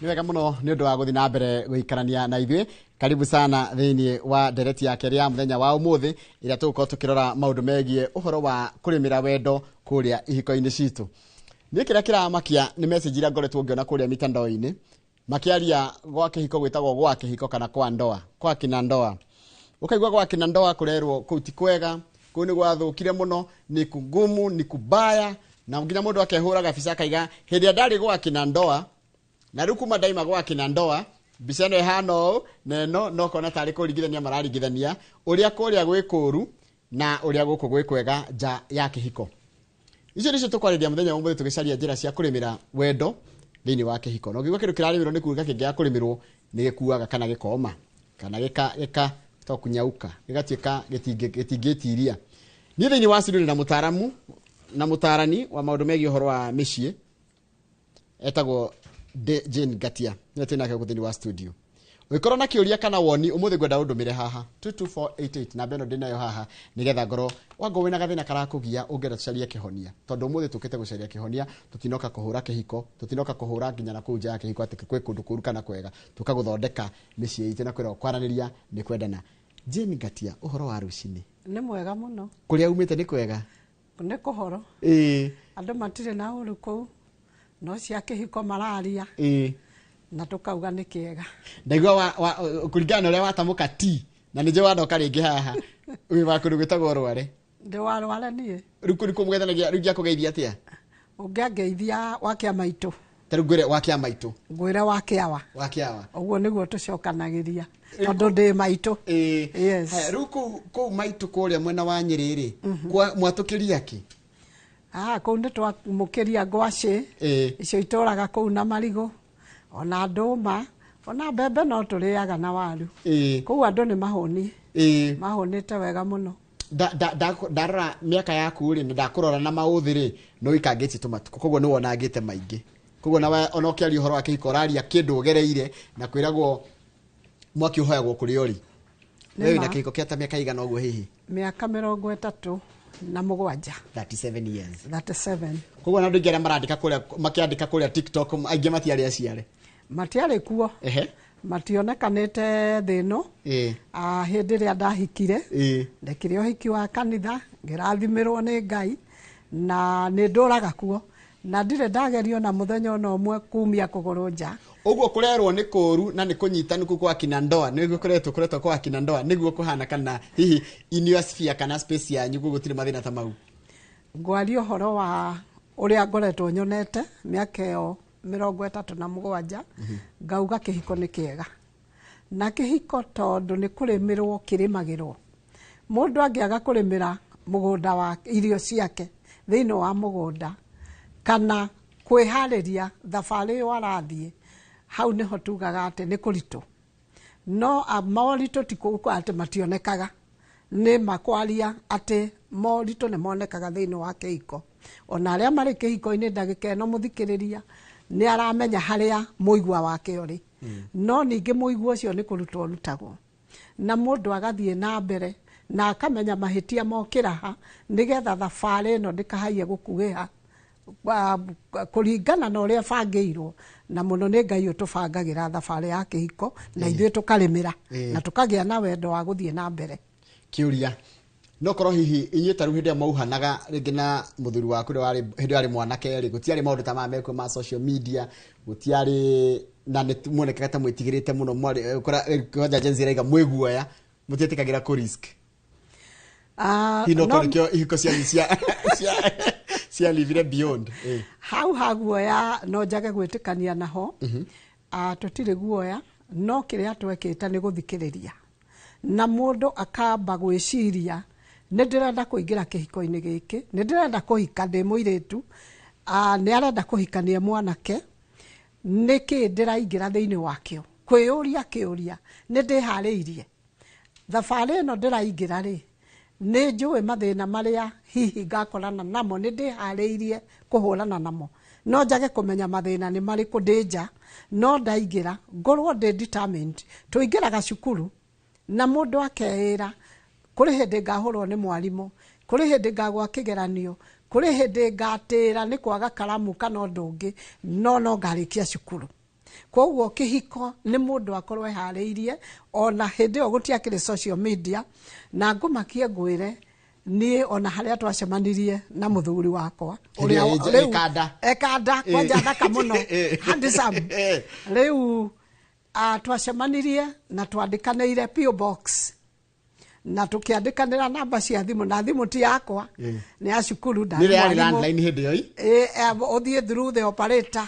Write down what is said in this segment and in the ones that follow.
Nĩ wega mũno nĩ ũndũ wa gũthiĩ na mbere gũikarania na ithuĩ. Karibu sana thĩinĩ wa ndereti ya kerĩ ya mũthenya wa ũmũthĩ, ĩrĩa tũgũkorwo tũkĩrora maũndũ megiĩ ũhoro wa kũrĩmĩra wendo kũrĩa ihiko-inĩ citũ. Niĩ kĩrĩa kĩramakia nĩ message iria ngoretwo ngĩona kũrĩa mitandao-inĩ makĩaria gwa kĩhiko gwĩtagwo gwa kĩhiko kana kwa ndoa, kwa kina ndoa. Ũkaigua gwa kina ndoa kũrerwo kũu ti kwega, kũu nĩ gwathũkire mũno, ni kugumu, ni kubaya, na nginya mũndũ akehũraga bica akaiga hĩndĩ ĩrĩa ndarĩ gwa kina ndoa na rĩu kuma ndaima gwa kina ndoa mbica ĩno ĩhana ũũ na ĩno, no kona tarĩ kũringithania mararingithania ũrĩa kũrĩa gwĩ kũũru na ũrĩa gũkũ gwĩ kwega nja ya kĩhiko. Icio nĩcio tũkwarĩria mũthenya wa ũmũthĩ, tũgĩcaria njĩra cia kũrĩmĩra wendo thĩinĩ wa kĩhiko. Na ũngĩigua kĩndũ kĩrarĩmĩrwo nĩ kuga kĩngĩaga kũrĩmĩrwo nĩ gĩkuaga kana gĩkoma kana gĩka gĩka to kunyauka gĩgatuĩka gĩtingĩtiria. Niĩ thĩinĩ wa studio na mũtaaramu na mũtaarani wa maũndũ megiĩ ũhoro wa mĩciĩ etagwo Jane Ngatia, nĩwe twĩ nake gũkũ thĩinĩ wa studio. Ũngĩkorwo na kĩũria kana woni ũmũthĩ ngwenda ũndũmĩre haha 22488, namba ĩno ndĩnayo haha, nĩgetha ngorwo wangorwo wĩna gathĩna karakũgia ũngĩenda tũcarie kĩhonia, tondũ ũmũthĩ tũkĩte gũcaria kĩhonia. Tũtinoka kũhũra kĩhiko, tũtinoka kũhũra nginya na kũu nja ya kĩhiko atĩ kwĩ kũndũ kũru kana kwega. Tũka gũthondeka mĩciĩ itũ na kwĩrwo kwaranĩria nĩ kwendana. Jane Ngatia, ũhoro wa rũcinĩ? Nĩ mwega mũno. Kũrĩa umĩte nĩ kwega? Nĩ kũhoro. Andũ matirĩ na ũru kũu, no cia kĩhiko mararia na tũkauga nĩ kĩega. Ndaigua kũringana na ũrĩa watamũka ti na nĩ njũĩ wandoka rĩngĩ haha wĩ wa kũndũ gwĩtagwo Rware. Ndĩ wa Rware niĩ. Rĩu kũu nĩkuo mũgethanagia? Rĩu ingĩakũgeithia atĩa? Ũngĩangeithia wa kĩa maitũ. Ta rĩu ngwĩre wa kĩa maitũ? Ngwĩre wa kĩawa. Wa kĩawa. Ũguo nĩguo tũcokanagĩria tondũ ndĩ maitũ. Yes. Haya, rĩu kũu maitũ kũrĩa mwena wa Nyĩrĩ rĩ, mwatũkĩria kĩ? Ah, kũu nĩ twamũkĩria ngwacĩ icio itũraga kũu na marigũ ona ndũma ona mbembe no tũrĩaga na waru. Kũu andũ nĩ mahũni. Mahũnĩte wega mũno. Ndarora mĩaka yaku rĩ, na ndakũrora na maũthĩ rĩ, no wĩkangĩtie tũmatukũ, koguo nĩ wonangĩte maingĩ. Koguo nawe ona ũkĩaria ũhoro wa kĩhiko ũraria kĩndũ ũgereire, na kwĩragwo mwaki ũhoyagwo kũrĩa ũrĩ. Nĩ Wewe wĩna ma. kĩhiko kĩa ta mĩaka igana ũguo hihi? Mĩaka 37. 37 years. 37. Koguo na andũ aingĩ arĩa marandĩka kũrĩa, makĩandĩka kũrĩa TikTok, aingĩ matiarĩ aciare. Matiarĩ kuo. Mationekanĩte thĩ ĩno. Hĩndĩ ĩrĩa ndahikire, ndekire ũhiki wa kanitha, ngĩrathimĩrwo nĩ Ngai, na nĩ ndũraga kuo. Na ndirĩ ndagerio na mũthenya ona ũmwe kumia kũgũrũ nja. Ũguo kũrerwo nĩ kũũru na nĩ kũnyitanu kũu kwa kina ndoa, nĩguo kũretwo kwa kina ndoa, nĩguo kũhana kana hihi in your sphere kana space yanyu kũu gũtirĩ mathĩna ta mau? Ngwaria ũhoro wa ũrĩa ngoretwo nyonete mĩaka ĩyo 37, ngauga kĩhiko nĩ kĩega. Na kĩhiko tondũ nĩ kũrĩmĩrwo kĩrĩmagĩrwo. Mũndũ angĩaga kũrĩmĩra mũgũnda wa irio ciake thĩinĩ wa mũgũnda kana kwĩharĩria thabarĩ ĩyo arathiĩ, hau nĩho tugaga atĩ nĩ kũritũ. No moritũ ti kuga atĩ mationekaga, nĩ makwaria atĩ moritũ nĩ monekaga thĩinĩ wa kĩhiko. Ona arĩa marĩ kĩhiko-inĩ ndagĩka ĩno mũthikĩrĩria nĩ aramenya harĩa mũigua wake ũrĩ. No ningĩ mũigua ũcio nĩ kũrutwo ũrutagwo. Na mũndũ agathiĩ na mbere na akamenya mahĩtia mokĩra ha, nĩgetha thabarĩ ĩno ndĩkahaiye gũkuhĩha kũringana na ũrĩa ĩbangĩirwo. Na mũno nĩ Ngai ũtũbangagĩra thabarĩ ya kĩhiko na ithuĩ tũkarĩmĩra na tũkagĩa na wendo wa gũthiĩ na mbere. Kĩũria no korwo hihi inyuĩ ta rĩu hĩndĩ ĩrĩa mwauhanaga rĩngĩ na mũthuri waku hĩndĩ ĩrĩa warĩ mwanake rĩ, gũtiarĩ maũndũ ta maya mekuo ma social media, gũtiarĩ na nĩ muonekaga ta mwĩtigĩrĩte mũno, mwarĩ, kwanja Gen Z ĩraiga mwĩ guoya, mũtiĩtĩkagĩra kũ risk. Hihi no korwo nĩkĩo ihiko cianyu cia livire beyond. Hau ha guoya no njage gwĩtĩkania naho. Tũtirĩ guoya, no kĩrĩa twekĩte nĩ gũthikĩrĩria. Na mũndũ akamba gwĩciria, nĩ ndĩrenda kũingĩra kĩhiko-inĩ gĩkĩ, nĩ ndĩrenda kũhika ndĩ mũirĩtu, nĩ arenda kũhikania mwanake, nĩkĩ ndĩraingĩra thĩinĩ wakĩo? Kwĩyũria kĩũria, nĩ ndĩharĩirie? Thabarĩ ĩno ndĩraingĩra rĩ, nĩ njũĩ mathĩna marĩa hihi ngakorana namo, nĩ ndĩharĩirie kũhũrana namo. No njage kũmenya mathĩna nĩ marĩkũ ndĩ nja, no ndaingĩra ngorwo ndĩ determined. Tũingĩraga cukuru na mũndũ akeĩra kũrĩ hĩndĩ ngahũrwo nĩ mwarimũ, kũrĩ hĩndĩ ngagwa kĩgeranio, kũrĩ hĩndĩ ngatĩra nĩ kwaga karamu kana ũndũ ũngĩ, no no ngarĩkia cukuru. Koguo kĩhiko nĩ mũndũ akorwo eharĩirie, ona hĩndĩ ĩyo gũtiakĩrĩ social media. Na ngũmakie ngwĩre, niĩ ona harĩa twacemanirie na mũthuri wakwa, Hĩndĩ ĩyo rĩu- ĩkanda. Ekanda kwanja thaka mũno, handsome. Rĩu twacemanirie na twandĩkanĩire PO Box, na tũkĩandĩkanĩra namba cia thimũ, na thimũ ti yakwa, nĩ ya cukuru, ndarĩ Nĩ yarĩ mwarimũ. landline hĩndĩ ĩyo i? Ũthiĩ through the operator.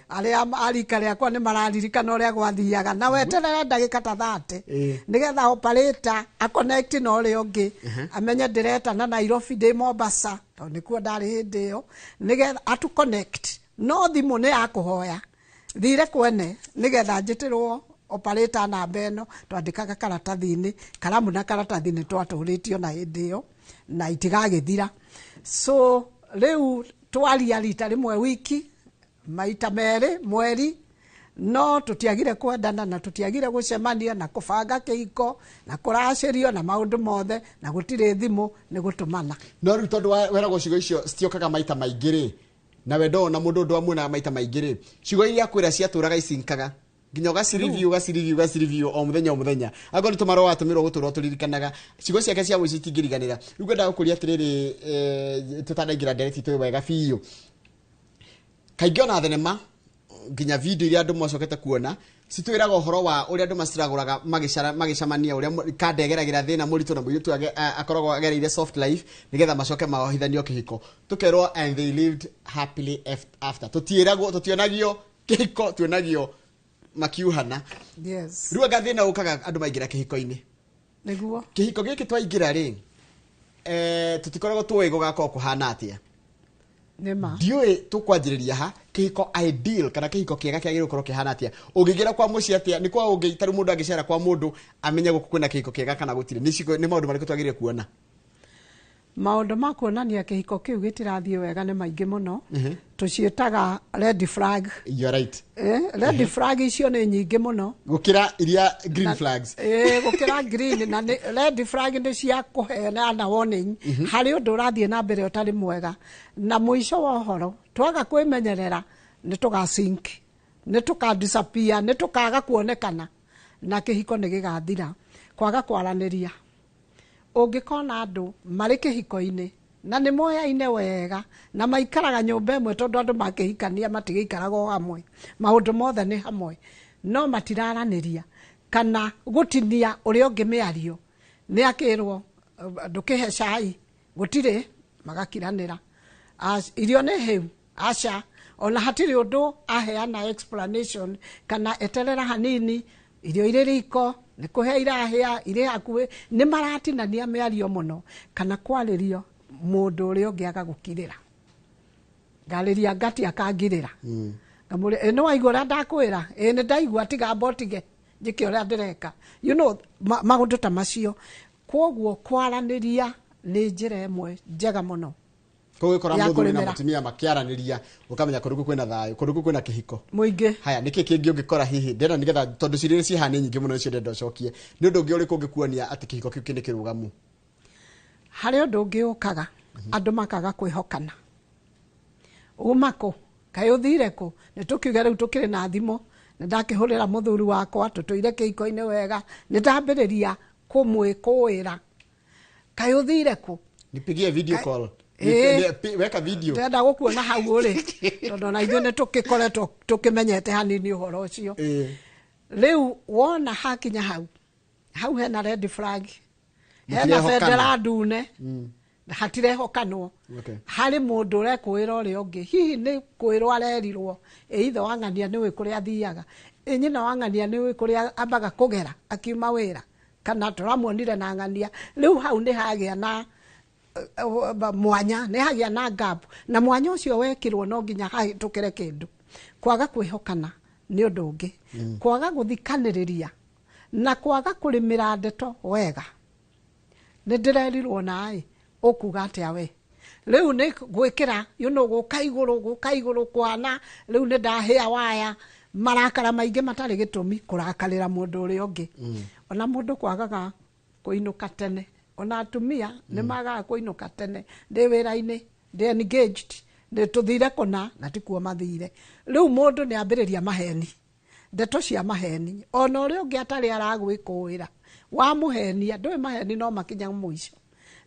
Arĩa a rika rĩakwa nĩ mararirikana ũrĩa gwathiaga, na weterere ndagĩka ta 30 nĩgetha operator aconnect na ũrĩa ũngĩ, amenye ndĩretana Nairobi, ndĩ Mombasa, tondũ nĩkuo ndarĩ hĩndĩ ĩyo, nĩgetha atu connect. No thimũ nĩ ya kũhoya thire kwene nĩgetha njĩtĩrwo operator namba ĩno. Twandĩkaga karatathi-inĩ, karamu na karatathi nĩ twatũrĩtio na hĩndĩ ĩyo na itigagĩthira. So rĩu twaria rita rĩmwe wiki, maita merĩ mweri, no tũtiagire kwendana na tũtiagire gũcemania na kũbanga kĩhiko na kũracĩrio na maũndũ mothe, na gũtirĩ thimũ, nĩ gũtũmana. No rĩu tondũ weragwo ciugo icio citiokaga maita maingĩ rĩ, na wendo na mũndũ ũndũ amuonaga maita maingĩ rĩ, ciugo iria akwĩra ciatũraga icinkaga nginya ũgacireview, ũgacireview, ũgacireview o mũthenya o mũthenya, akorwo nĩ tũmarũa watũmĩrwo gũtũrwo tũririkanaga ciugo ciake cia mũico itingĩriganĩra. Rĩu ngwendaga gũkũria atĩrĩrĩ, tũtanaingĩra ndereti tũ wega biũ, kaingĩ ona thenema nginya video iria andũ macokete kuona citwĩraga ũhoro wa ũrĩa andũ maciragũraga magĩcemania, ũrĩa kanda ĩgeragĩra thĩna mũritũ na mũirĩtu akoragwo agereire soft life, nĩgetha macoke maohithanio kĩhiko, tũkerwo "and they lived happily after". Tũtiĩragwo, tũtionagio kĩhiko, tuonagio makiuhana. Rĩu anga thĩna ũkaga andũ maingĩra kĩhiko-inĩ. Nĩguo. Kĩhiko gĩkĩ twaingĩra rĩ, tũtikoragwo tũĩ gũgakorwo kũhana atĩa. Nĩma. Ndiũĩ tũkwanjĩrĩria ha. Kĩhiko ideal kana kĩhiko kĩega kĩagĩrĩirwo gũkorwo kĩhana atĩa? Ũngĩingĩra kwa mũciĩ atĩa nĩ kwa ũngĩ tarĩu mũndũ angĩcera kwa mũndũ amenye gũkũ kwĩna kĩhiko kĩega kana gũtirĩ? Nĩ nĩ maũndũ marĩkũ twagĩrĩire kuona? Maũndũ ma kuonania kĩhiko kĩu gĩtirathiĩ wega nĩ maingĩ mũno. Tũciĩtaga red flag. You are right. Red flag icio nĩ nyingĩ mũno gũkĩra iria green flags. Gũkĩra green, na nĩ, red flag nĩ cia kũheana warning harĩ ũndũ ũrathiĩ na mbere ũtarĩ mwega, na mũico wa ũhoro twaga kwĩmenyerera nĩ tũgasink, nĩ tũka disappear, nĩ tũkaga kuonekana na kĩhiko nĩ gĩgathira. Kwaga kwaranĩria, ũngĩkona andũ marĩ kĩhiko-inĩ na nĩ moyaine wega na maikaraga nyũmba ĩmwe, tondũ andũ makĩhikania matigĩikaraga o hamwe, maũndũ mothe nĩ hamwe, no matiraranĩria kana gũtinia ũrĩa ũngĩ mĩario. Nĩ akĩrwo ndũkĩhe cai, gũtirĩ, magakiranĩra. Irio nĩ hĩu, aca, ona hatirĩ ũndũ aheana explanation kana eterera hanini, irio irĩ riko, nĩ kũhĩa irahĩa, irĩ hakuhĩ. Nĩ maratinania mĩario mũno, kana kwarĩrio mũndũ ũrĩa ũngĩ agagũkirĩra, ngarĩria ngati akangirĩra, ngamũria, "Ĩ nĩ waigua ũrĩa ndakwĩra?" "Ĩ nĩ ndaigua, tiga mba ũtige njĩke ũrĩa ndĩreka." Maũndũ ta macio. Kwoguo kwaranĩria nĩ njĩra ĩmwe njega mũno koguo gĩkora ya mũthuri na kũrĩmĩra. Mũtumia makĩaranĩria, ũkamenya kũndũ kũu kwĩna thayũ, kũndũ kũu kwĩna kĩhiko mũingĩ. Haya, nĩkĩ kĩngĩ ũngĩkora hihi ndĩrenda nĩgetha, tondũ ciũria iria ciĩ haha nĩ nyingĩ mũno, nĩcio ndĩrenda ũcokie, nĩ ũndũ ũngĩ ũrĩkũ ũngĩkuonia atĩ kĩhiko kĩu nĩ kĩrũgamu? Harĩ ũndũ ũngĩ ũkaga, andũ makaga kwĩhokana. Uma kũ? Kaĩ ũthire kũ? Nĩ tũkiuge rĩu tũkĩrĩ na thimũ, nĩ ndakĩhũrĩra mũthuri wakwa, tũtũire kĩhiko-inĩ wega, nĩ ndambĩrĩria kũmwĩkũĩra, kaĩ ũthire kũ? Nipigie video call. Weka video. Ndĩrenda gũkuona hau ũrĩ, tondũ ona ithuĩ nĩ tũgĩkoretwo tũkĩmenyete hanini ũhoro ũcio. Rĩu wona hakinya hau, hau hena red flag, hena Mũtirehokana. bendera ndune, hatirehokanwo. Harĩ mũndũ ũrekũĩra ũrĩa ũngĩ, hihi nĩ kwĩrwo arerirwo, ĩ ithe wa ng'ania nĩũĩ kũrĩa athiaga, ĩ nyina wa ng'ania nĩũĩ kũrĩa ambaga kũgera akiuma wĩra, kana tũramuonire na ng'ania. Rĩu hau nĩ hagĩa na mwanya, nĩ hagĩa na gap, na mwanya ũcio wekĩrwo no nginya hahĩtũkĩre kĩndũ. Kwaga kwĩhokana nĩ ũndũ ũngĩ, kwaga gũthikanĩrĩria na kwaga kũrĩmĩra ndeto wega. Nĩ ndĩrerirwo naĩ, ũkuga atĩa we? Rĩu nĩ gwĩkĩra gũka igũrũ, gũka igũrũ kwana rĩu nĩ ndahĩa waya, marakara maingĩ matarĩ gĩtũmi, kũrakarĩra mũndũ ũrĩa ũngĩ. Ona mũndũ kwagaga kũinũka tene, ona atumia nĩ magaga kũinũka tene, ndĩ wĩra-inĩ, ndĩ engaged, nĩ tũthire kũna na tikuo mathire. Rĩu mũndũ nĩ ambĩrĩria maheni. Ndeto cia maheni, ona ũrĩa ũngĩ atarĩ aragwĩkũĩra, wamũhenia, ndũĩ maheni no makinya mũico,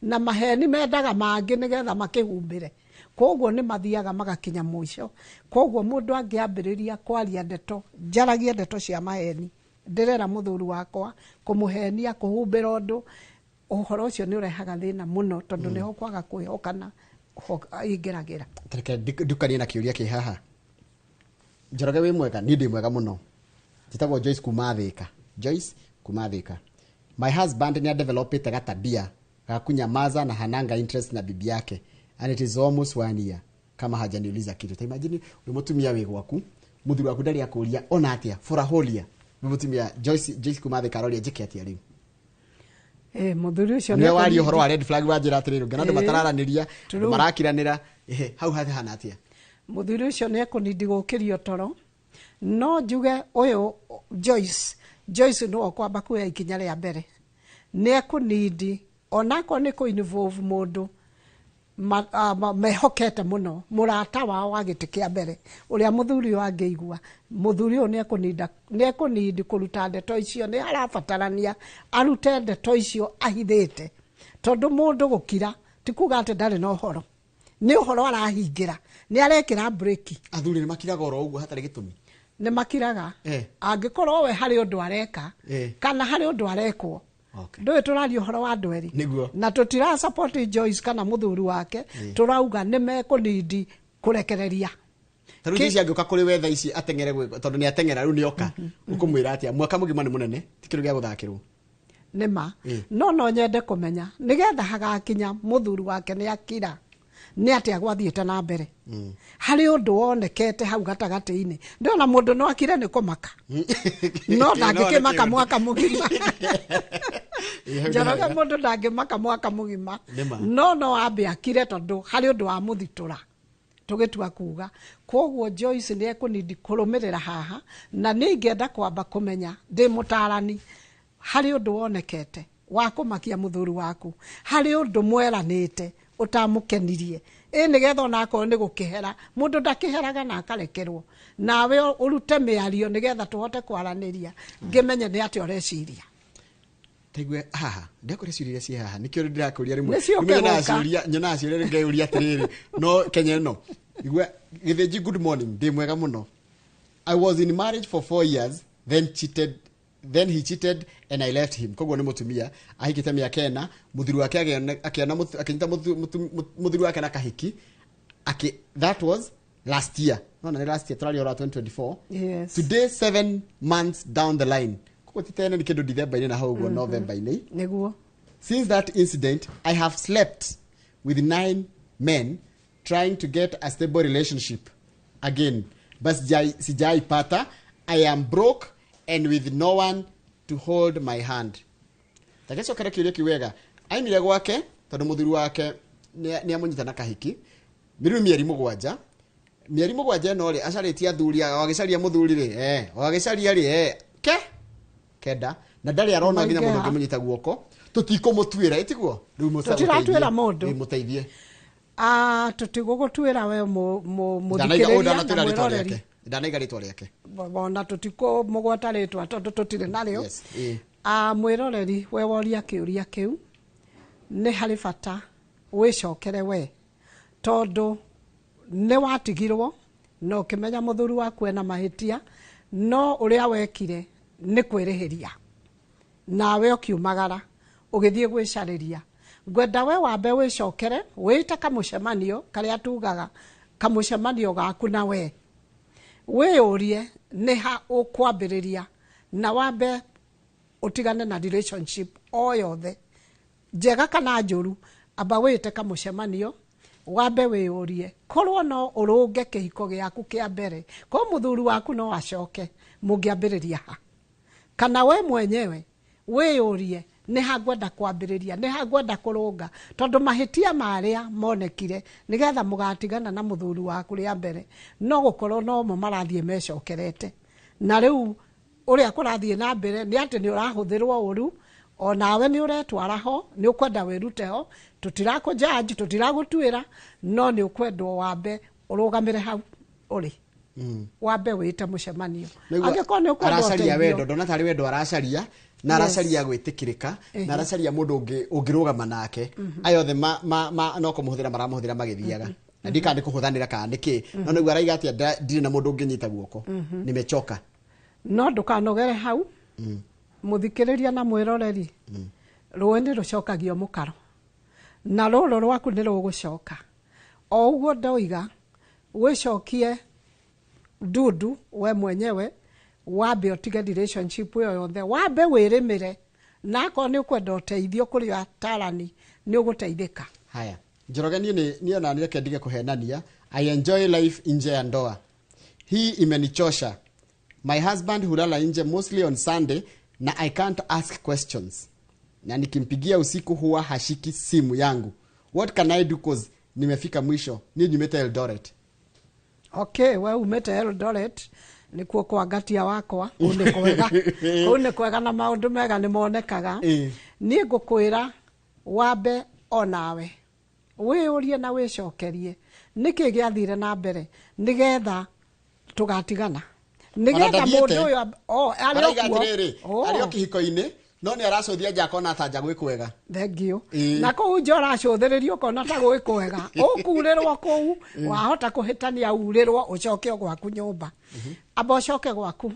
na maheni mendaga mangĩ nĩgetha makĩhumbĩre, koguo nĩ mathiaga magakinya mũico. Koguo mũndũ angĩambĩrĩria kwaria ndeto, njaragie ndeto cia maheni, ndĩrera mũthuri wakwa, kũmũhenia, kũhumbĩra ũndũ, ũhoro ũcio nĩ ũrehaga thĩna mũno, tondũ nĩho kwaga kwĩhokana ingĩragĩra. Reke ndukanie na kĩũria kĩ haha. Njoroge, wĩ mwega? Niĩ ndĩ mwega mũno. Njĩtagwo Joyce kuma Thĩka. Joyce kuma Thĩka. My husband nĩ adevelopĩte gatabia ga kunyamaza na hananga interest na bibi yake, and it is almost one year kama hajaniuliza kitu. Ta imagine wĩ mũtumia wĩ gwaku, mũthuri waku ndarĩ akũria ona atĩa for a whole year. Wĩ mũtumia Joyce, Joyce kuma Thĩka, aroria njĩke atĩa rĩu? Mũthuri ũcio nĩwe waria ũhoro wa red flag, wanjĩra atĩrĩrĩ, ngana andũ matararanĩria, andũ marakiranĩra. Ehe, hau hahana atĩa? Mũthuri ũcio nĩ ekũnindi gũkĩrio toro. No njuge ũyũ Joyce, Joyce nĩwe ũkwamba kuoya ikinya rĩa mbere. Nĩ ekũnindi onakorwo nĩ kũ involve mũndũ mehokete mũno, mũrata wao wa gĩtĩ kĩa mbere, ũrĩa mũthuri ũyũ angĩigua. Mũthuri ũyũ nĩ ekũnindi kũruta ndeto icio. Nĩ arabatarania arute ndeto icio ahithĩte, tondũ mũndũ gũkira ti kuga atĩ ndarĩ na ũhoro, nĩ ũhoro arahingĩra, nĩ arekĩra breki. Athuri nĩ makiraga oro ũguo hatarĩ gĩtũmi? Nĩ makiraga angĩkorwo we harĩ ũndũ areka kana harĩ ũndũ arekwo. Ndũĩ tũraria ũhoro wa andũ erĩ. Na tũtira support Joyce kana mũthuri wake, tũrauga nĩ mekũnindi kũrekereria. Ta rĩu Joyce angĩũka kũrĩ we thaa ici, ateng'ere tondũ nĩ ateng'era rĩu, nĩ oka, ũkũmwĩra atĩa? Mwaka mũgima nĩ mũnene, ti kĩndũ gĩa gũthakĩrwo. Nĩ ma. No nyende kũmenya nĩgetha hagakinya mũthuri wake nĩ akira, nĩ atĩa gwathiĩte na mbere, harĩ ũndũ wonekete hau gatagatĩ-inĩ. Ndĩrona mũndũ no akire nĩ kũmaka, no ndangĩkĩmaka mwaka mũgima. Njoroge, mũndũ ndangĩmaka mwaka mũgima. Nĩma. No ambe akire tondũ harĩ ũndũ wa mũthitũra, tũgĩtua kuga. Koguo Joyce nĩ ekũnindi kũrũmĩrĩra haha, na nĩ ingĩenda kwamba kũmenya ndĩ mũtarani, harĩ ũndũ wonekete wa kũmakia mũthuri waku, harĩ ũndũ mweranĩte ũtamũkenirie, ĩ nĩgetha onakorwo nĩ gũkĩhera, mũndũ ndakĩheraga na akarekerwo, nawe ũrute mĩario nĩgetha tũhote kwaranĩria, ngĩmenye nĩ atĩa ũreciria. Taigue haha ndakũria ciũria iria ciĩ haha, nĩkĩo ndĩrakũria rĩmwe. Nĩ ciũke Rĩmwe nyonaga gũka. ciũria, nyonaga ciũria ngeyũria atĩrĩrĩ, no Kenya ĩno igua. Gĩthĩnji, good morning. Ndĩ mwega mũno. I was in marriage for 4 years, then cheated, then he cheated and I left him. Koguo nĩ mũtumia ahikĩte mĩaka 4, mũthuri wake akĩona akĩnyita mũthuri wake na kahiki aki. That was last year. No, na nĩ last year, tũraria ũhoro wa 2024. Today, 7 months down the line, koguo ti tene, nĩ kĩndũ December-inĩ na hau ũguo November-inĩ. Since that incident, I have slept with nine men trying to get a stable relationship again, but sijaipata. I am broke and with no one to hold my hand. Tagecokere kĩũria kĩu wega. Aimire gwake tondũ mũthuri wake nĩ amũnyita na kahiki. Mĩrĩu mĩeri 7, mĩeri 7 ĩno rĩ, acarĩtie athuri, o agĩcaria mũthuri rĩ, o agĩcaria rĩ, ke kenda na ndarĩ arona nginya mũndũ Maingĩha. ũngĩmũnyita guoko. Tũtikũmũtuĩra, ĩtiguo rĩu? Tũtiratuĩra mũndũ. Ĩ, mũteithie. Ah, tũtigũgũtuĩra we Ndanaiga ũyũ mũthikĩrĩria na ndanatwĩra rĩtwa mwĩroreri. rĩake, ndanaiga rĩtwa rĩake. Ona tũtikũmũgweta rĩtwa tondũ tũtirĩ narĩo. Yes, ĩ. Ah, mwĩroreri, we woria kĩũria kĩu, nĩ harĩ bata wĩcokere we, tondũ nĩ watigirwo na ũkĩmenya mũthuri waku ena mahĩtia, no ũrĩa wekire nĩ kwĩrĩhĩria, nawe ũkiumagara ũgĩthiĩ gwĩcarĩria. Ngwenda we wambe wĩcokere, wĩte kamũcemanio karĩa tugaga kamũcemanio gaku na we, wĩyũrie nĩ ha ũkwambĩrĩria, na wambe ũtigane na relationship o yothe, njega kana njũru. Amba wĩte kamũcemanio, wambe wĩyũrie korwo no ũrũnge kĩhiko gĩaku kĩa mbere, korwo mũthuri waku no acoke, mũngĩambĩrĩria ha? Kana we mwenyewe wĩyũrie nĩ ha ngwenda kwambĩrĩria, nĩ ha ngwenda kũrũnga, tondũ mahĩtia marĩa monekire nĩgetha mũgatigana na mũthuri waku rĩa mbere, no gũkorwo nomo marathiĩ mecokerete. Na rĩu ũrĩa kũrathiĩ na mbere nĩ atĩ nĩ ũrahũthĩrwo ũru, onawe nĩ ũretwara ho, nĩ ũkwenda wĩrute ho. Tũtirakũ judge, tũtiragũtuĩra, no nĩ ũkwendwo wambe ũrũgamĩre hau ũrĩ. Wambe wĩte mũcemanio. Nĩguo Angĩkorwo nĩ ũkwenda aracaria ũteithio. Wendo ndona tarĩ wendo aracaria, na aracaria gwĩtĩkĩrĩka, na aracaria mũndũ ũngĩ ũngĩrũgama nake. Aya othe no kũmũhũthĩra maramũhũthĩra magĩthiaga, na ndikana nĩ kũhũthanĩra kana nĩkĩ, no nĩguo araiga atĩa, ndirĩ na mũndũ ũngĩnyita guoko, nimechoka. No ndũkanogere hau, mũthikĩrĩria na mwĩroreri. Rũĩ nĩ rũcokagio mũkaro, na rũrũ rwaku nĩ rũgũcoka. O ũguo ndoiga, wĩcokie ndundu we mwenyewe, wambe ũtige relationship ĩyo yothe, wambe wĩrĩmĩre, na akorwo nĩ ũkwenda ũteithio kũrĩ atarani, nĩ ũgũteithĩka. Haya, Njoroge, niĩ niĩ ona reke ndige kũhenania. I enjoy life nje ya ndoa, hii imenichosha. My husband hulala nje mostly on Sunday na I can't ask questions, na nikimpigia usiku huwa hashiki simu yangu. What can I do? 'Cause nimefika mwisho. Niĩ nyumĩte Eldoret. Okay, we umĩte Eldoret, nĩkuo kwa ngatia wakwa. Kũu nĩ kwega, kũu nĩ kwega na maũndũ mega nĩ monekaga. Niĩ ngũkwĩra wambe onawe wĩyũrie na wĩcokerie nĩkĩ gĩathire na mbere, nĩgetha tũgatigana, nĩgetha ndathiĩte. Mũndũ ũyũ arĩ o Araiga kuo. atĩrĩrĩ, arĩ o kĩhiko-inĩ, no nĩ aracũthia nja akona ta nja gwĩ kwega. Thengiũ. Na kũu nja ũracũthĩrĩria ũkona ta gwĩ kwega, ũkurĩrwo kũu, wahota kũhĩtania, urĩrwo, ũcoke o gwaku nyũmba. Amba ũcoke gwaku,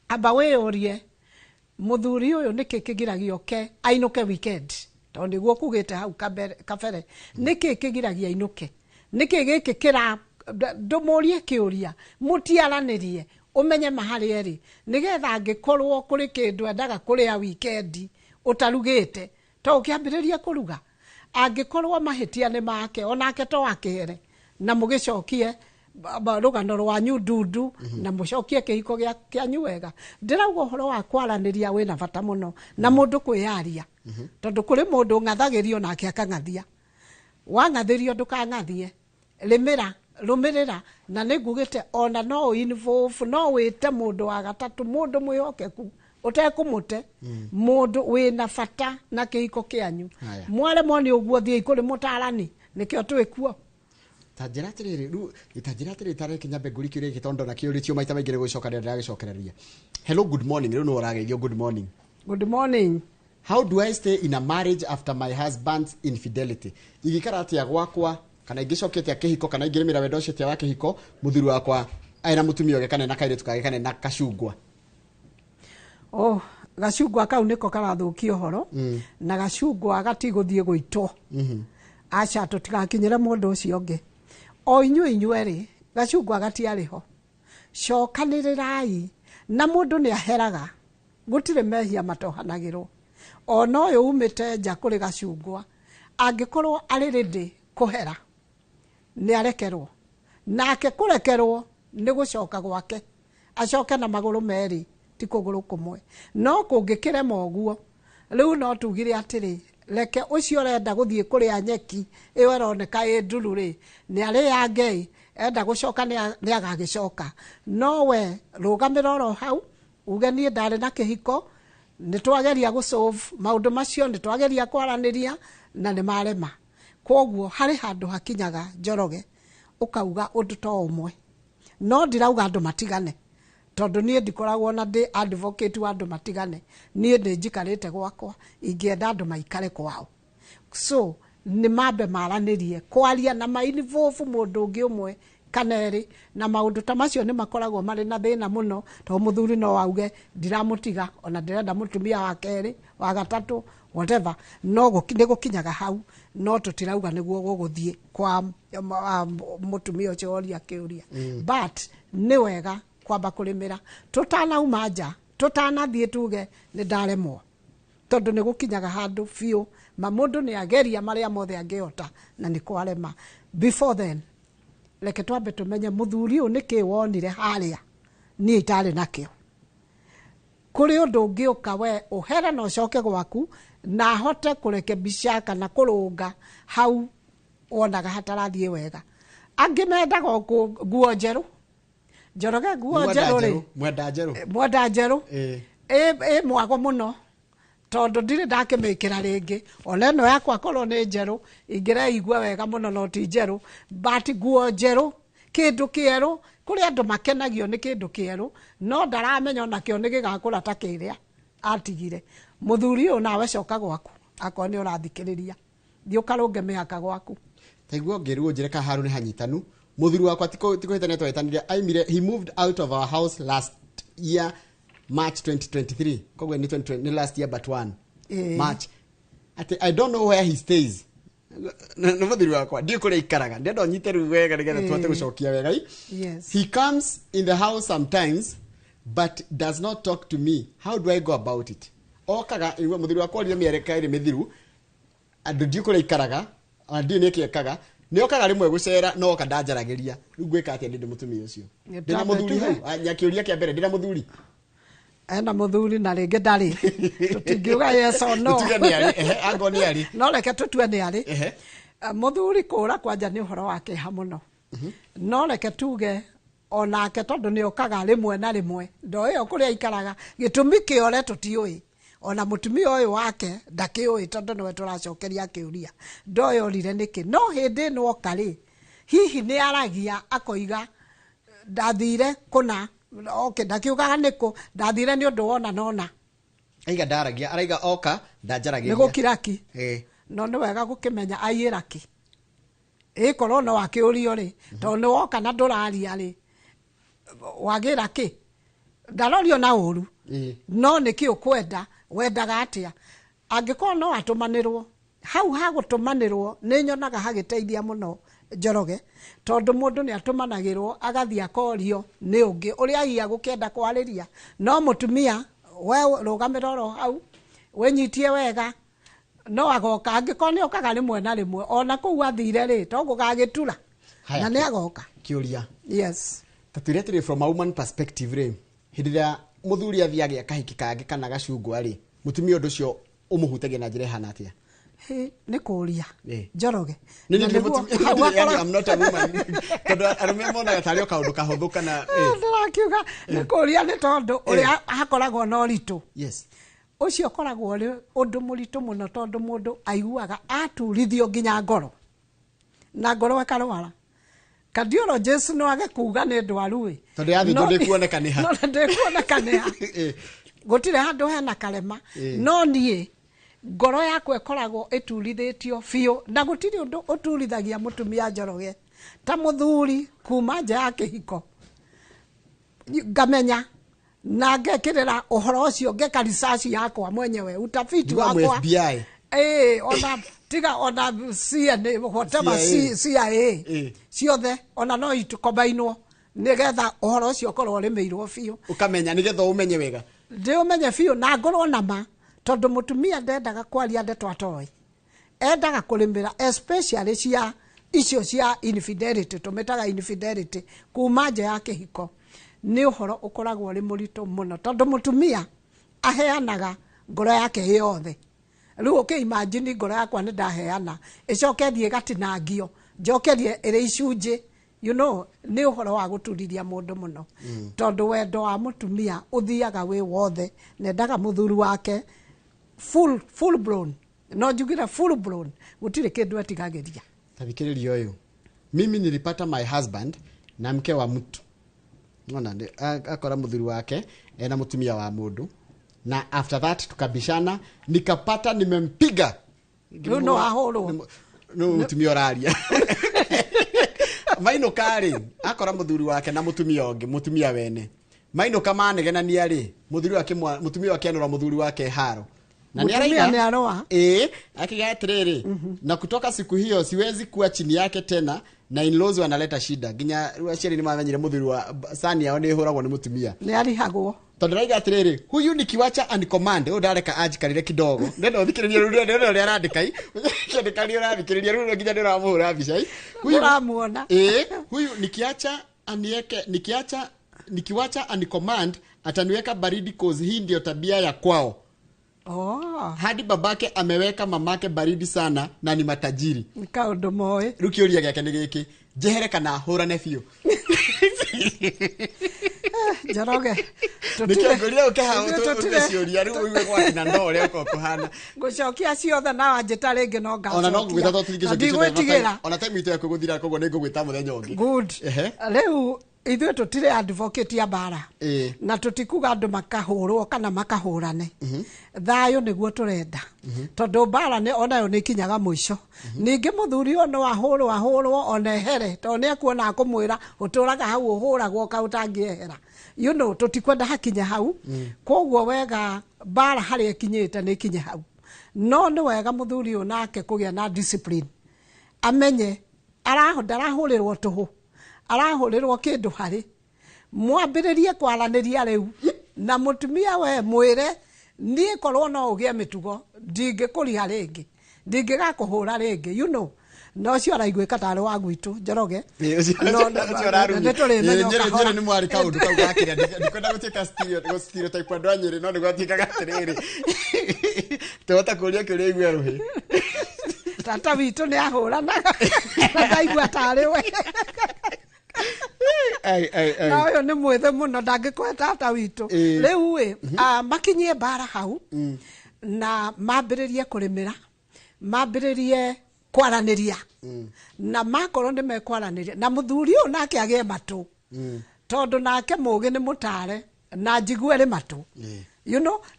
amba wĩyũrie mũthuri ũyũ nĩkĩ kĩgiragia oke ainũke weekend, tondũ nĩguo kugĩte hau kabere. Nĩkĩ kĩgiragia ainũke? Nĩkĩ gĩkĩ kĩra ndũmũrie kĩũria, mũtiaranĩrie, ũmenye maharĩ erĩ, nĩgetha angĩkorwo kũrĩ kĩndũ endaga kũrĩa weekend ũtarugĩte, to ũkĩambĩrĩria kũruga. Angĩkorwo mahĩtia nĩ make, onake to akĩhere, na mũgĩcokie rũgano rwanyu ndundu, na mũcokie kĩhiko kĩanyu wega. Ndĩrauga ũhoro wa kwaranĩria wĩna bata mũno, na mũndũ kwĩyaria, tondũ kũrĩ mũndũ ũng'athagĩrio nake akang'athia. Wang'athĩrio, ndũkang'athie, rĩmĩra, rũmĩrĩra. Na nĩ ngugĩte ona no involve, no wĩte mũndũ wa gatatũ, mũndũ mwĩhokeku ũtekũmũte, mũndũ wĩna bata na kĩhiko kĩanyu. Haya. Mwaremwo nĩ ũguo, thiĩi kũrĩ mũtarani, nĩkĩo twĩkuo. Ta njĩra atĩrĩrĩ, rĩu ta njĩra atĩrĩrĩ, tareke nyambe ngũri kĩũria gĩkĩ, tondũ ndona kĩũrĩtio maita maingĩ nĩ gũcokanĩrĩra ndĩragĩcokereria. Hello, good morning. Rĩu nĩwe ũrageithio good morning. Good morning. How do I stay in a marriage after my husband's infidelity? Ingĩikara atĩa gwakwa, kana ingĩcokia atĩa kĩhiko, kana ingĩrĩmĩra wendo ũcio atĩa wa kĩhiko mũthuri wakwa ena mũtumia ũngĩ, kana ena kairĩtu kangĩ, kana ena kacungwa? Oh, gacungwa kau nĩko karathũkia ũhoro. Na gacungwa gatigũthiĩ gũitwo. Aca, tũtigakinyĩre mũndũ ũcio ũngĩ, o inyuĩ inyuerĩ gacungwa gatiarĩ ho. Cokanĩrĩrai, na mũndũ nĩ aheraga, gũtirĩ mehia matohanagĩrwo. Ona ũyũ umĩte nja kũrĩ gacungwa, angĩkorwo arĩ rĩndĩ kũhera, nĩ arekerwo, nake kũrekerwo nĩ gũcoka gwake, acoke na magũrũ merĩ, ti kũgũrũ kũmwe. No kũngĩkĩrema ũguo, rĩu no tugire atĩrĩ, reke ũcio ũrenda gũthiĩ kũrĩa nyeki ĩyo ĩroneka ĩ nduru rĩ, nĩ arĩange, enda gũcoka nĩ agagĩcoka. No we rũgamĩra oro hau, uge niĩ ndarĩ na kĩhiko, nĩ twageria gũsolve maũndũ macio, nĩ twageria kwaranĩria na nĩ marema. Koguo harĩ handũ hakinyaga, Njoroge, ũkauga ũndũ to ũmwe. No ndirauga andũ matigane, tondũ niĩ ndikoragwo na ndĩ advocate wa andũ matigane. Niĩ nĩ njikarĩte gwakwa, ingĩenda andũ maikare kwao. So nĩ mambe maranĩrie, kwaria na mainvolve mũndũ ũngĩ ũmwe kana erĩ, na maũndũ ta macio nĩ makoragwo marĩ na thĩna mũno, tondũ mũthuri no auge ndiramũtiga, ona ndĩrenda mũtumia wa kerĩ, wa gatatũ, whatever. No nĩ gũkinyaga hau, no tũtirauga nĩguo gũgũthiĩ kwa mũtumia ũcio woria kĩũria. But nĩ wega kwamba kũrĩmĩra tũtanauma nja, tũtanathiĩ tuge nĩ ndaremwo, tondũ nĩ gũkinyaga handũ biũ ma mũndũ nĩ ageria marĩa mothe angĩhota na nĩ kwarema. Before then, reke twambe tũmenye mũthuri ũyũ nĩkĩ wonire harĩa niĩ itarĩ nakĩo. Kũrĩ ũndũ ũngĩũka we ũhere na ũcoke gwaku, na ahote kũrekebisha kana kũrũnga hau wonaga hatarathiĩ wega. Angĩ mendaga o nguo njerũ, Njoroge, nguo Mwenda njerũ rĩ. Njerũ, mwenda njerũ. Mwenda njerũ ĩ mwago mũno, tondũ ndirĩ ndakĩmĩkĩra rĩngĩ. Ona ĩno yakwa korwo nĩ njerũ ingĩreigua wega mũno, no ti njerũ. But nguo njerũ, kĩndũ kĩerũ. Kũrĩ andũ makenagio nĩ kĩndũ kĩerũ, no ndaramenya onakĩo nĩ gĩgakũra ta kĩrĩa atigire. Mũthuri ũyũ, nawe coka gwaku, akorwo nĩ ũrathikĩrĩria, thiĩ ũkarũnge mĩhaka gwaku. Taigua ngĩrwo njĩre ka haru nĩ hanyitanu. Mũthuri wakwa tikũhĩtania twahĩtanire, aimire, he moved out of our house last year March 2023. Koguo nĩ 2020, nĩ last year but one. March. Ati I don't know where he stays. Nĩ mũthuri wakwa, ndiũ kũrĩa ikaraga, ndĩrenda ũnyite rĩu wega nĩgetha tũhote gũcokia wega i. He comes in the house sometimes but does not talk to me. How do I go about it? Okaga igua mũthuri wakwa orire mĩereka ĩrĩ mĩthiru, andũ ndiũ kũrĩa ikaraga, ona ndiũ nĩkĩ ekaga, nĩ okaga rĩmwe gũcera, no oka ndanjaragĩria. Rĩu ngwĩka atĩa ndĩ mũtumia ũcio? Nĩ Ndĩna mũthuri hau. Kĩũria kĩa mbere, ndĩna mũthuri. Ena mũthuri na rĩngĩ ndarĩ, tũtingiuga yes or no. Tuge nĩ arĩ, ehe, angorwo nĩ arĩ. No reke tũtue nĩ arĩ. Mũthuri kũra kwanja nĩ ũhoro wa kĩeha mũno, no reke tuge onake tondũ nĩ okaga rĩmwe na rĩmwe, ndo ĩyo kũrĩa aikaraga gĩtũmi kĩore tũtiũĩ, ona mũtumia ũyũ wake ndakĩũĩ, tondũ nĩwe tũracokeria kĩũria ndoĩ orire nĩkĩ. No hĩndĩ ĩno oka rĩ, hihi nĩ aragia akoiga ndathire kũna, okay, ndakiugaga nĩkũ ndathire nĩ ũndũ wona nona. Aiga ndaragia, araiga oka ndanjaragĩria. Nĩ gũkira ki. No nĩ wega gũkĩmenya aiyĩra ki, ĩkorwo no akĩũrio rĩ, tondũ nĩ woka na ndũraria rĩ, wagĩra kĩ, ndarorio na ũru. No nĩkĩ ũkwenda, wendaga atĩa? Angĩkorwo no atũmanĩrwo hau ha gũtũmanĩrwo, nĩ nyonaga hagĩteithia mũno, Njoroge, tondũ mũndũ nĩ atũmanagĩrwo agathiĩ akorio nĩ ũngĩ ũrĩa hihi agũkĩenda kwarĩria. No mũtumia, we rũgamĩra oro hau, wĩnyitie wega, no agoka. Angĩkorwo nĩ okaga rĩmwe na rĩmwe, ona kũu athire rĩ, to gũgagĩtura. Haya, na nĩ agoka. Kĩũria. Yes. Ta twĩre atĩrĩ, from a woman perspective rĩ, hĩndĩ ĩrĩa mũthuri athiĩ agĩa kahiki kangĩ kana gacungwa rĩ, mũtumia ũndũ ũcio ũmũhutagia na njĩra ĩhana atĩa? Hĩ, nĩ kũria. Njoroge. Nĩ Na nĩ nĩguo mũtumia hau yani, akoragwo- I'm not a woman, tondũ arũme monaga tarĩ o kaũndũ kahũthũ kana Ndĩrakiuga nĩ kũria nĩ tondũ ũrĩa hakoragwo na ũritũ ũcio ũkoragwo ũrĩ ũndũ mũritũ mũno, tondũ mũndũ aiguaga aturithio nginya ngoro, na ngoro ĩkarwara. Cardiologist no age kuga nĩ ndwaru ĩ. Tondũ yathĩnjwo ndĩkuoneka nĩ ha. No ndĩkuoneka nĩ ha. Gũtirĩ handũ hena karema. No niĩ ngoro yakwa ĩkoragwo ĩturithĩtio biũ, na gũtirĩ ũndũ ũturithagia mũtumia, Njoroge, ta mũthuri kuma nja ya kĩhiko. Ngamenya na ngekĩrĩra ũhoro ũcio, ngeka research yakwa mwenyewe, utafiti You are wakwa. FBI. Ona tiga ona CNA, whatever. CIA. CIA. Ciothe ona no itukombainwo nigetha ũhoro ũcio ũkorwo ũrĩmĩirwo biũ. Ũkamenya nĩgetha ũmenye wega. Ndĩũmenye biũ na ngorwo na ma, tondũ mũtumia ndendaga kwaria ndeto atoĩ, endaga kũrĩmĩra, especially cia icio cia infidelity, tũmĩtaga infidelity, kuma nja ya kĩhiko. Nĩ ũhoro ũkoragwo ũrĩ mũritũ mũno, tondũ mũtumia aheanaga ngoro yake yothe. Rĩu ũkĩ imagine ngoro yakwa nĩ ndaheana, ĩcoke thiĩ ĩgatinangio, njokerie ĩrĩ icunjĩ, nĩ ũhoro wa gũturithia mũndũ mũno, tondũ wendo wa mũtumia ũthiaga wĩ wothe, nendaga mũthuri wake full, full blown. No njugire full blown, gũtirĩ kĩndũ etigagĩria. Tathikĩrĩria ũyũ: mimi nilipata my husband na mke wa mtu. Ona akora mũthuri wake ena mũtumia wa mũndũ, na after that tukabishana, nikapata nimempiga. Rĩu no ahũrwo. No mũtumia ũraria. Mainũka rĩ, akora mũthuri wake na mũtumia ũngĩ, mũtumia wene. Mainũka manegenania rĩ, mũthuri wake mũtumia wake anũra mũthuri wake haro na nĩ Mũtumia araiga. nĩ aroa. Ĩĩ, akiga atĩrĩrĩ, na kutoka siku hiyo siwezi kuwa chini yake tena, na in-laws wanaleta shida, nginya rĩu aciari nĩ mamenyire mũthuri wa sani yao nĩ ĩhũragwo nĩ mũtumia. Nĩ arihagwo. Tondũ raiga atĩrĩrĩ, huyu nikiwacha and command ũyũ ndareka anjikarĩre kidogo, ndenda ũthikĩrĩrie rĩu, ndenda ũrĩa arandĩka i kĩandĩka nĩ ũrathikĩrĩria rĩu, nginya nĩ ũramũhũra mbica i. Huyu Ũramuona. Ĩĩ, huyu nikiacha anieke, nikiacha, nikiwacha ani command, ataniweka baridi, cause hii ndio tabia ya kwao. Hadi babake ameweka mamake baridi sana, na ni matajiri. Nĩ kaũndũ moĩ. Rĩu kĩũria gĩake nĩ gĩkĩ: njehere kana hũrane biũ? Njoroge, nĩkĩo ngũria ũke hau ithuĩ tũrie ciũria rĩu ũigue gwakina ndoo ũrĩa ũkorwo kũhana. Ngũcokia ciothe, na wanjĩta rĩngĩ no Ona no ngũgwĩta tondũ ngacokia. Na tũtingĩcokia ciothe, ndigwĩtigĩra. ona time itũ ya kũgũthira, koguo nĩ ngũgwĩta mũthenya ũngĩ. Good. Rĩu Ithuĩ tũtirĩ advocate ya mbara. Na tũtikuga andũ makahũrwo kana makahũrane. Thayũ nĩguo tũrenda, tondũ mbara nĩ onayo nĩ ikinyaga mũico. Ningĩ mũthuri ũyũ no ahũrwo ahũrwo ona ehere, tondũ nĩ ekuona akũmwĩra ũtũraga hau ũhũragwo ka ũtangĩehera. Tũtikwenda hakinye hau. Koguo wega mbara harĩa ĩkinyĩte nĩ ikinye hau, no nĩ wega mũthuri ũyũ nake kũgĩa na discipline, amenye ndarahũrĩrwo tũhũ, arahũrĩrwo kĩndũ harĩ mwambĩrĩrie kwaranĩria rĩu na mũtumia. We mwĩre, niĩ korwo no ũgĩe mĩtugo, ndingĩkũriha rĩngĩ, ndingĩgakũhũra rĩngĩ. Na ũcio araiguĩka tarĩ wa gwitũ Njoroge. Nĩ tũrĩmenya o kahora. Nĩ mwarĩ kaũndũ kau gakĩrĩa ndikwenda gũtuĩka stereotype andũ a Nyĩrĩ, no nĩ gwatuĩkaga atĩrĩrĩ, tũhota kũria kĩũria igue rũhĩ. Tata witũ nĩ ahũranaga na ndaigua tarĩ we. Ai, ai, ai. Na ũyũ nĩ mwĩthĩ mũno, ndangĩkũhe tata witũ. Rĩu ĩ makinyie mbara hau na mambĩrĩrie kũrĩmĩra, mambĩrĩrie kwaranĩria, na makorwo nĩ mekwaranĩria na mũthuri ũyũ nake agĩe matũ, tondũ nake mũgĩ nĩ mũtare na njigue rĩ matũ.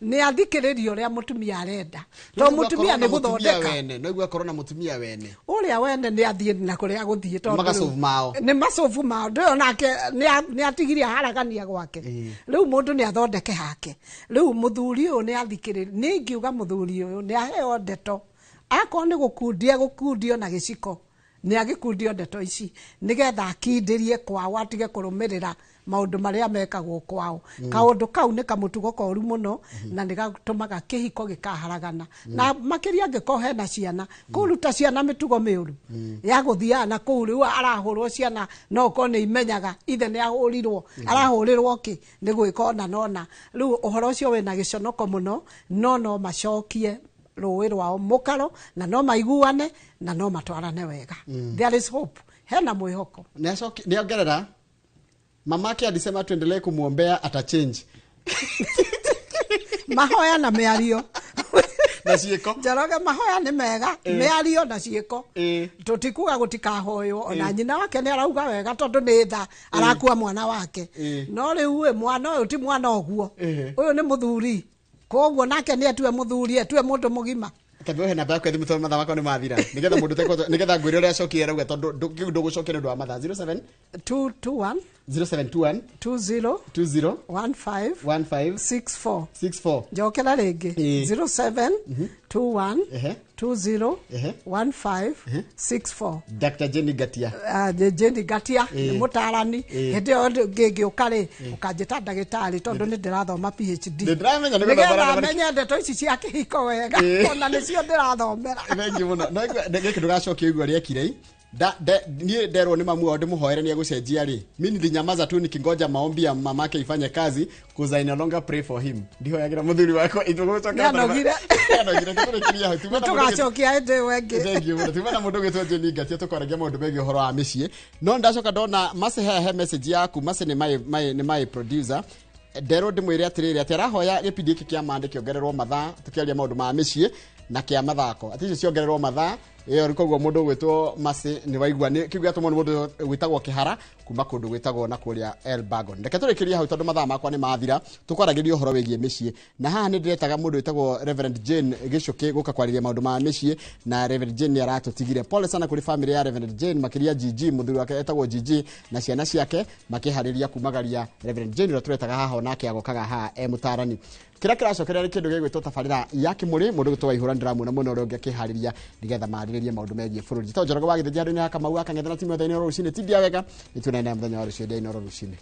Nĩ athikĩrĩrie ũrĩa mũtumia arenda, tondũ mũtumia nĩ gũthondeka. Wene no igua akorwo na mũtumia wene. Ũrĩa wene nĩ athiĩ na kũrĩa gũthiĩ, tondũ Magacobu mao. Nĩ macobu mao ndũyo nake nĩ atigirie haragania gwake. Rĩu mũndũ nĩ athondeke hake. Rĩu mũthuri ũyũ nĩ athikĩrĩrie. Niĩ ingiuga mũthuri ũyũ nĩ aheo ndeto, akorwo nĩ gũkundia gũkundio na gĩciko, nĩ agĩkundio ndeto ici nĩgetha akindĩrie kwao, atige kũrũmĩrĩra maũndũ marĩa mekagwo kwao. Kaũndũ kau nĩ kamũtugo koru mũno na nĩ gatũmaga kĩhiko gĩkaharagana, na makĩria angĩkorwo hena ciana, kũruta ciana mĩtugo mĩũru ya gũthiaga na kũu. Rĩu arahũrwo ciana, no ũkorwo nĩ imenyaga ithe nĩ ahũrirwo, arahũrĩrwo kĩ, nĩ gwĩka ona nona. Rĩu ũhoro ũcio wĩna gĩconoko mũno, no macokie rũĩ rwao mũkaro na no maiguane na no matwarane wega. There is hope, hena mwĩhoko. Nĩ ongerera mamake alisema tuendelee kumwombea, ata change. Mahoya na mĩario. Na ciĩko. Njoroge, mahoya nĩ mega, mĩario na ciĩko. Tũtikuga gũtikahoywo, ona nyina wake nĩ arauga wega, tondũ nĩ tha arakua mwana wake. No rĩu ĩ, mwana ũyũ ti mwana ũguo. Ũyũ nĩ mũthuri, koguo nake nĩ atue mũthuri, atue mũndũ mũgima. Tambe ũhe namba yaku ya thimũ, tondũ mathaa makwa nĩ mathira, nĩgetha mũndũ nĩgetha ngwĩre ũrĩa acokire arauga, tondũ kĩu ndũgũcokia nĩ ũndũ wa mathaa. 07 221 0721 20 20 15 15 64. 64. Njokera rĩngĩ. 07 21 20 15 64. Dr. Jenny Gatia. Jane Ngatia nĩ mũtarani. Hĩndĩ ĩyo ngĩngĩũka rĩ, ũkanjĩta ndagĩtarĩ, tondũ nĩ ndĩrathoma PhD. Nĩ ndĩramenya nĩ nĩgetha gũthoma menye ndeto ici cia kĩhiko wega. Ona nĩcio ndĩrathomera. Thengiũ mũno. No gĩkĩ ndũgacokia igua rĩekire niĩ nderwo nĩ mamu wao ndĩmũhoere nĩ egũcenjia rĩ, mi nilinyamaza tu nikingoja maombi ya mamake ifanye kazi, 'cause I no longer pray for him. Ndihoyagĩra mũthuri wakwa. Itũgũcokera. Nĩanogire. Nĩanogire. Tũrĩkĩria hau. Tuma na mũndũ Tũgacokia hĩndĩ ĩyo ĩngĩ. Thengiũ mũno. Tuma na mũndũ ũgĩtwo Jane Ngatia, tũkwaragia maũndũ megiĩ ũhoro wa mĩciĩ, no ndacoka ndona Mercy he message yaku. Mercy nĩ my producer. Nderwo ndĩmwĩre atĩrĩrĩ, atĩ arahoya gĩbindi gĩkĩ kĩa mande kĩongererwo mathaa, tũkĩaria maũndũ ma mĩciĩ na kĩa mathako, atĩ icio ciongererwo mathaa ĩyo. Koguo mũndũ ũgwĩtwo Mercy nĩ waigua nĩ kĩu gĩatũmwo nĩ mũndũ wĩtagwo Kĩhara kuma kũndũ gwĩtagwo na kũrĩa Elbagon. Reke tũrĩkĩrie hau, tondũ mathaa makwa nĩ mathira. Tũkwaragĩria ũhoro wĩgiĩ mĩciĩ, na haha nĩ ndĩretaga mũndũ wĩtagwo Reverend Jane Gĩcũkĩ gũka kwarĩria maũndũ ma mĩciĩ, na Reverend Jane nĩ aratũtigire. Pole sana kũrĩ family ya Reverend Jane, makĩria GG, mũthuri wake etagwo GG na ciana ciake makĩharĩria kumagaria Reverend Jane ũrĩa tũretaga haha, onake agokaga haha e mũtarani. Kĩrĩa kĩracokerea nĩ kĩndũ gĩgwĩtwo tabarĩra ya kĩmũrĩ. Mũndũ gwĩtwo Waihũra ndĩramuona mũno, ũrĩa ũngĩ akĩharĩria nĩgetha marĩrĩrie maũndũ megiĩ bũrũri. Njĩtagwo Njoroge wa Gĩthĩnji, handũ-inĩ ha Kamau wa Kang'ethe na timu yothe Inooro rũcinĩ. Tindia wega, nĩtuonane mũthenya wa rũciũ ndĩa Inooro rũcinĩ.